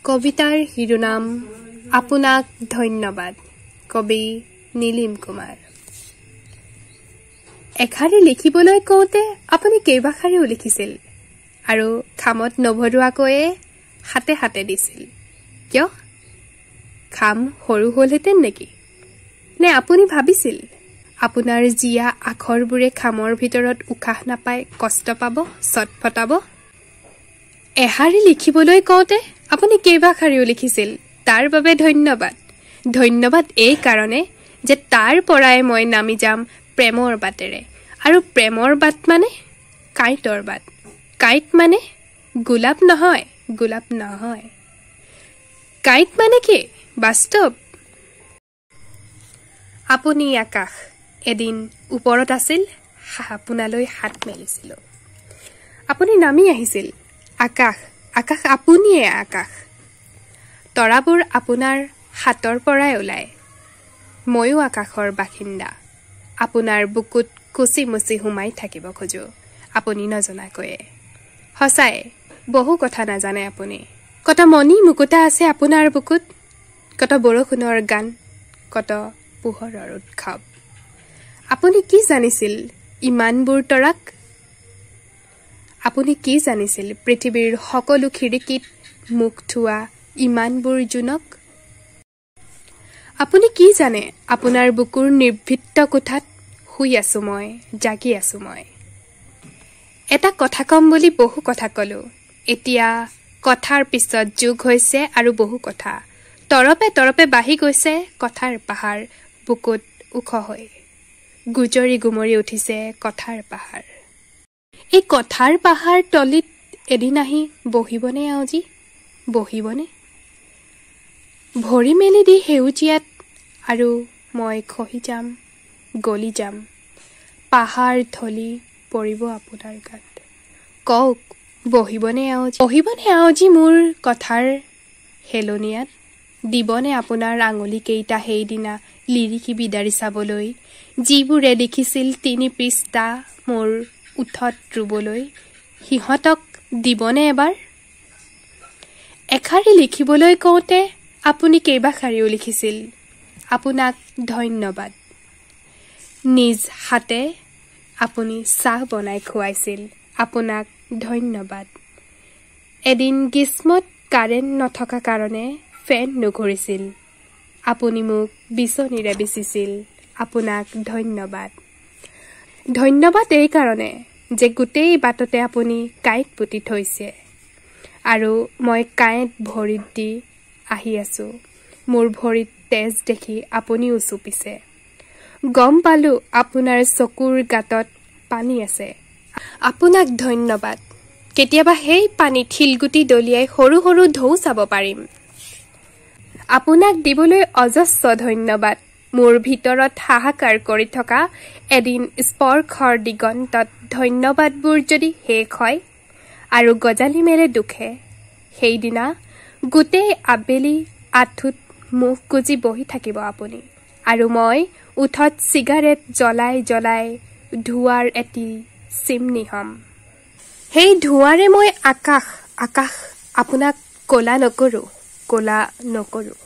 কবিতাৰ শিৰোনাম আপোনাক ধন্যবাদ, কবি নীলিম কুমাৰ। এশাৰী লিখিবলৈ কওঁতে আপুনি কেইবাশাৰীও লিখিছিল আৰু খামত নভৰোৱাকৈয়ে হাতে হাতে দিছিল। কিয়? খাম সৰু হ'লহেঁতেন নেকি? নে আপুনি ভাবিছিল আপোনাৰ জীয়া আখৰবোৰে খামৰ ভিতৰত উশাহ নাপাই কষ্ট পাব, চটফটাব? এশাৰী লিখিবলৈ কওঁতে আপুনি কেইবাশাৰীও লিখিছিল, তাৰ বাবে ধন্যবাদ। ধন্যবাদ এই কাৰণে যে তাৰ পৰাই মই নামি যাম প্ৰেমৰ বাটেৰে। আৰু প্ৰেমৰ বাট মানে কাঁইটৰ বাট। কাঁইট মানে গোলাপ নহয়, গোলাপ নহয়। কাঁইট মানে কি? বাস্তৱ। আপুনি আকাশ, এদিন ওপৰত আছিল, আপোনালৈ হাত মেলিছিলোঁ, আপুনি নামি আহিছিল। আকাশ, আকাশ, আপুনিয়ে আকাশ। তৰাবোৰ আপোনাৰ হাতৰ পৰাই ওলায়। ময়ো আকাশৰ বাসিন্দা। আপোনাৰ বুকুত কুচি মুচি সোমাই থাকিব খোজো আপুনি নজনাকৈয়ে। সঁচাই বহু কথা নাজানে আপুনি। কত মণি মুকুতা আছে আপোনাৰ বুকুত, কত বৰষুণৰ গান, কত পোহৰৰ উৎসৱ। আপুনি কি জানিছিল ইমানবোৰ তৰাক? আপুনি কি জানিছিল পৃথিৱীৰ সকলো খিৰিকীত মুখ থোৱা ইমানবোৰ জোনক? আপুনি কি জানে আপোনাৰ বুকুৰ নিৰ্ভীত কোঠাত শুই আছো মই, জাগি আছো মই। এটা কথা ক'ম বুলি বহু কথা ক'লো, এতিয়া কথাৰ পিছত যোগ হৈছে আৰু বহু কথা। তৰপে তৰপে বাঢ়ি গৈছে কথাৰ পাহাৰ, বুকুত ওখ হৈ গুজৰি গুমৰি উঠিছে কথাৰ পাহাৰ। এই কথাৰ পাহাৰ তলিত এদিন আহি বহিবনে আউজি, বহিবনে? ভৰি মেলি দি সেউজীয়াত আৰু মই খহি যাম, গলি যাম, পাহাৰ ঢলি পৰিব আপোনাৰ গাত। কওক, বহিবনে আউজি, বহিবনে আউজি মোৰ কথাৰ হেলনীয়াত? দিবনে আপোনাৰ আঙুলিকেইটা সেইদিনা লিৰিকি বিদাৰি চাবলৈ, যিবোৰে লিখিছিল 3 পৃষ্ঠা মোৰ ওঠত ৰুবলৈ, সিহঁতক দিবনে এবাৰ? এশাৰী লিখিবলৈ কওঁতে আপুনি কেইবাশাৰীও লিখিছিল, আপোনাক ধন্যবাদ। নিজ হাতে আপুনি চাহ বনাই খুৱাইছিল, আপোনাক ধন্যবাদ। এদিন গ্ৰীষ্মত কাৰেণ্ট নথকা কাৰণে ফেন নুঘূৰিছিল, আপুনি মোক বিচনীৰে বিচিছিল, আপোনাক ধন্যবাদ। ধন্যবাদ এই কাৰণে যে গোটেই বাটতে আপুনি কাঁইট পুতি থৈছে আৰু মই কাঁইট ভৰিত দি আহি আছোঁ। মোৰ ভৰিত তেজ দেখি আপুনিও চুপিছে। গম পালোঁ আপোনাৰ চকুৰ গাঁতত পানী আছে, আপোনাক ধন্যবাদ। কেতিয়াবা সেই পানীত শিলগুটি দলিয়াই সৰু সৰু ঢৌ চাব পাৰিম। আপোনাক দিবলৈ অজস্ৰ ধন্যবাদ। মোৰ ভিতৰত হাহাকাৰ কৰি থকা এদিন স্পৰ্শৰ দিগন্তত ধন্যবাদবোৰ যদি শেষ হয় আৰু গজালি মেলে দুখে, সেইদিনা গোটেই আবেলি আঁঠুত মুখ গুজি বহি থাকিব আপুনি আৰু মই ওঠত চিগাৰেট জ্বলাই জ্বলাই ধোঁৱাৰ এটি চিমনি হ'ম। সেই ধোঁৱাৰে মই আকাশ, আকাশ আপোনাক ক'লা নকৰোঁ, ক'লা নকৰোঁ।